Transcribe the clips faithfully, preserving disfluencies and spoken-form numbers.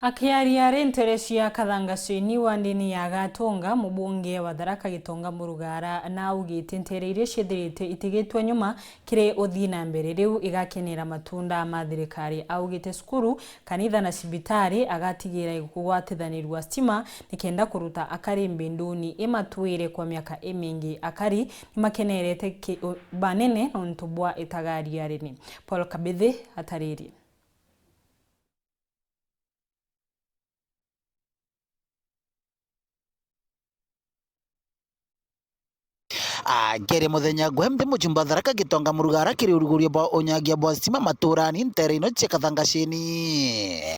Akiaria ari ntere cia Kathangacini wa ndini ya Gatunga, mubunge wa Tharaka Gitonga Murugara na augite ntere iria ciethirite itigitwe nyuma kiri uthii na mbere riu igakenera matunda ma thirikari. Augite cukuru, kanitha na cibitari agatigira igugwatithanirua stima nikenda kuruta akari mbinduni imatwire kwa miaka imingi. Akari nimakenerete ki-, u-, banene nontu bwa itagaria rini. Paul Kabithi ataririe. Akiri muthenya gwe nthi, mujumbe wa Tharaka Gitonga Murugara akiri uruguria bwa unyagia bwa stima maturani ntere ino cia Kathangacini.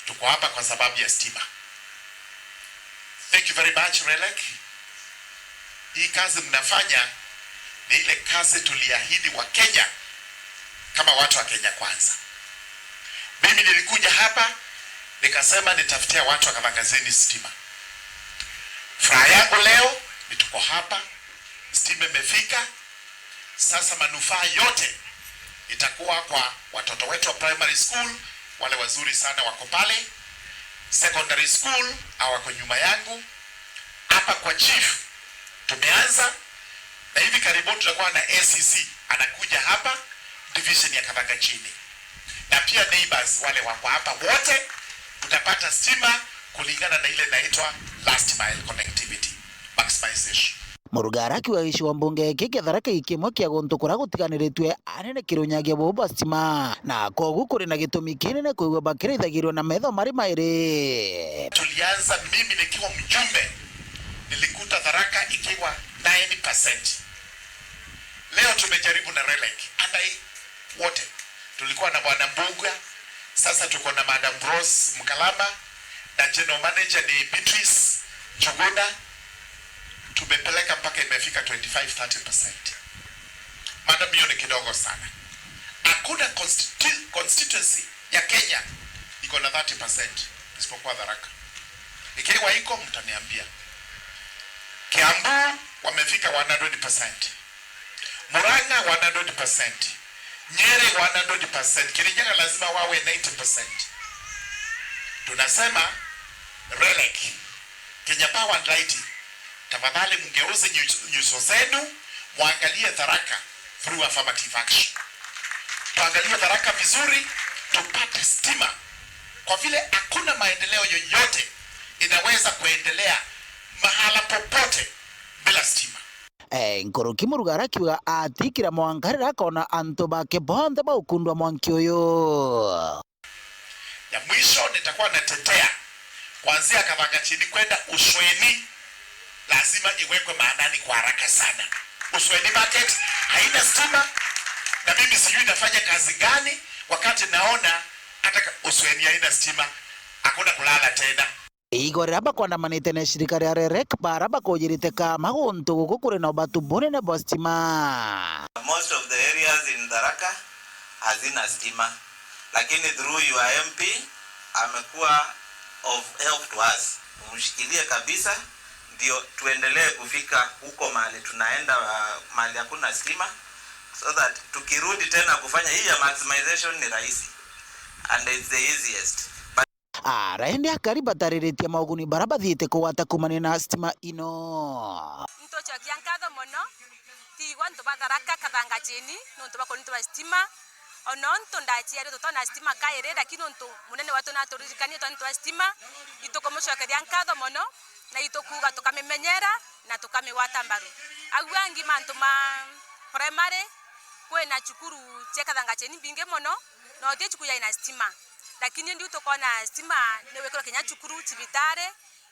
Tuko hapa kwa sababu ya stima. Thank you very much, Relek. Hii kazi mnafanya ni ile kazi tuliahidi wa Kenya kama watu wa Kenya Kwanza. Mimi nilikuja hapa nikasema nitafutia watu wa Kathangacini stima. Furaha yangu leo ni tuko hapa, stima imefika. Sasa manufaa yote itakuwa kwa watoto wetu wa primary school, wale wazuri sana wako pale, secondary school, hao wako nyuma yangu. Hapa kwa chief tumeanza, na hivi karibuni tutakuwa na A C C anakuja hapa, division ya Kathangacini. Na pia neighbors wale wako hapa wote, utapata stima kulingana na ile inaitwa last mile connectivity maximization. Murugara akiuga gicigo mbunge giki kia Tharaka i kimwe kia guntu kuria gutiganiritue anene kiri unyagia buu bwa stima, na kogu kuri na gitumi kinene kwigua bakirithagirirwa na metho mari mairi. Tulianza mimi nikiwa mjumbe, nilikuta Tharaka ikiwa nine percent. Leo tumejaribu na Relek, and I wote. Tulikuwa na Bwana Mbuga, sasa tuko na Madam Rose Mkalama, na general manager ni Beatrice Njuguna. Tumepeleka mpaka imefika twenty-five, thirty percent. Madam, hiyo ni kidogo sana. Hakuna constitu-, constituency ya Kenya iko na thirty percent isipokuwa Tharaka. Ikiwa iko, mtaniambia. Kiambu wamefika one hundred percent. Murang'a one hundred percent. Nyeri one hundred percent. Kirinyaga lazima wawe ninety percent. Tunasema Relek, Kenya Power and Lighting, tafadhali mgeuze nyus-, nyuso zenu, mwangalie Tharaka through affirmative action. Tuangalie Tharaka vizuri, tupate stima. Kwa vile hakuna maendeleo yoyote inaweza kuendelea mahala popote bila stima. Eh, nkuruki Murugara akiuga atikira mwanka riria akona antu bake bonthe baukundwa mwanki uyu. Ya mwisho, nitakuwa natetea kuanzia Kathangacini kwenda Usweni, lazima iwekwe maanani kwa haraka sana. Usweni market haina stima, na mimi sijui nafanya kazi gani wakati naona hata ka-, Usweni haina stima, hakuna kulala tena. Igwa riria bakwandamanite na eshirika ria REREC, bara bakujirite kama guntu guku kuri na ubatu bunene bwa stima. Most of the areas in Tharaka hazina stima, lakini through your M P amekuwa of help to us. Mshikilie kabisa, ndio tuendelee kufika huko mahali tunaenda, uh, mahali hakuna stima, so that tukirudi tena kufanya hii ya maximization ni rahisi and it's the easiest. But Ara indi akari batariritie mauguni bara bathiite kugwata kumania na stima ino. Nitucokia nkatho mono, tigwa antu ba Tharaka Kathangacini, nontu bwa kunitwa stima. Ona ontu ndaciaritwe twona stima kairi, lakini nontu munene wetu naturirikanie twanitwa stima, itukumucokeria nkatho mono, na itukuuga tukamimenyera na tukamigwata mbaru. Au angi mantu ma primary, kwina cukuru cia Kathangacini mbingi mono, na uti cukuru yaina stima. Lakini ndiu tukona stima ni wikirwe kinya cukuru, cibitari.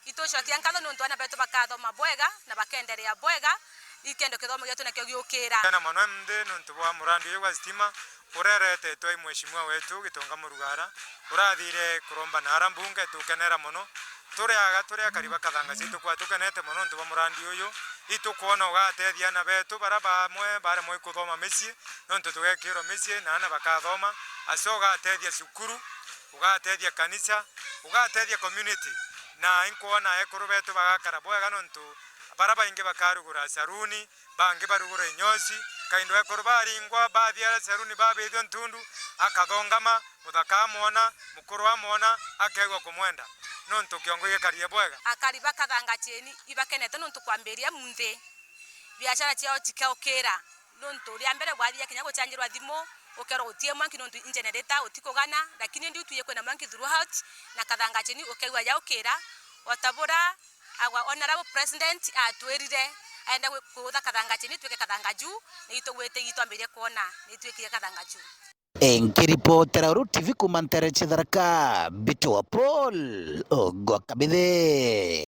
Itucokia nkatho niuntu aana betu bakathoma bwega na bakenderea bwega, ikenda kithomo gietu nakio giukira. Tena mono nthi niuntu bwa murandi uyu gwa stima ureretetwe i mheshimiwa wetu Gitonga Murugara, urathire kuromba na ara mbunge, tukenera mono. Turi aga, turi akari ba Kathangacini, tukwaa tukenete mono niuntu bwa murandi uyu. Itukwona ugatethia aana betu bara bamwe baremwa ikuthoma micii, niuntu tugekirwa micii na aana bakathoma. Acio ugatethia cukuru, ugatethia kanisa, ugatethia community. Na inkwona ekuru betu bagakara bwega niuntu bara baingi bakarugura saruni, bangi barugura inyosi, Kaindo ekuru baringwa, bathiara ceruni, babithua ntundu, akathongama, muthaka amwona, mukuru amwona, akeegua kumwenda, nontu kiongo gikarire bwega. Akari ba Kathangacheni ibakenete nontu kwambiria munthi biashara ciao cikaukira, nontu ria mbere bwathia kinya gucanjirwa thimu, ukerwa gutie mwanki nontu injenereta utikugana, lakini ndiu twiye kwina mwanki throughout, na Kathangacheni ukeigua yaukira, o ta bura Our Honourable President atwirire aenda gwi-, kuutha Kathangacheni twike Kathangaju, na itugwite itwambirie kwona, na itwikire Kathangaju. Nkiripotera Uru T V kuuma ntere cia Tharaka, Mbitwa Paul Ogwa Kabithe.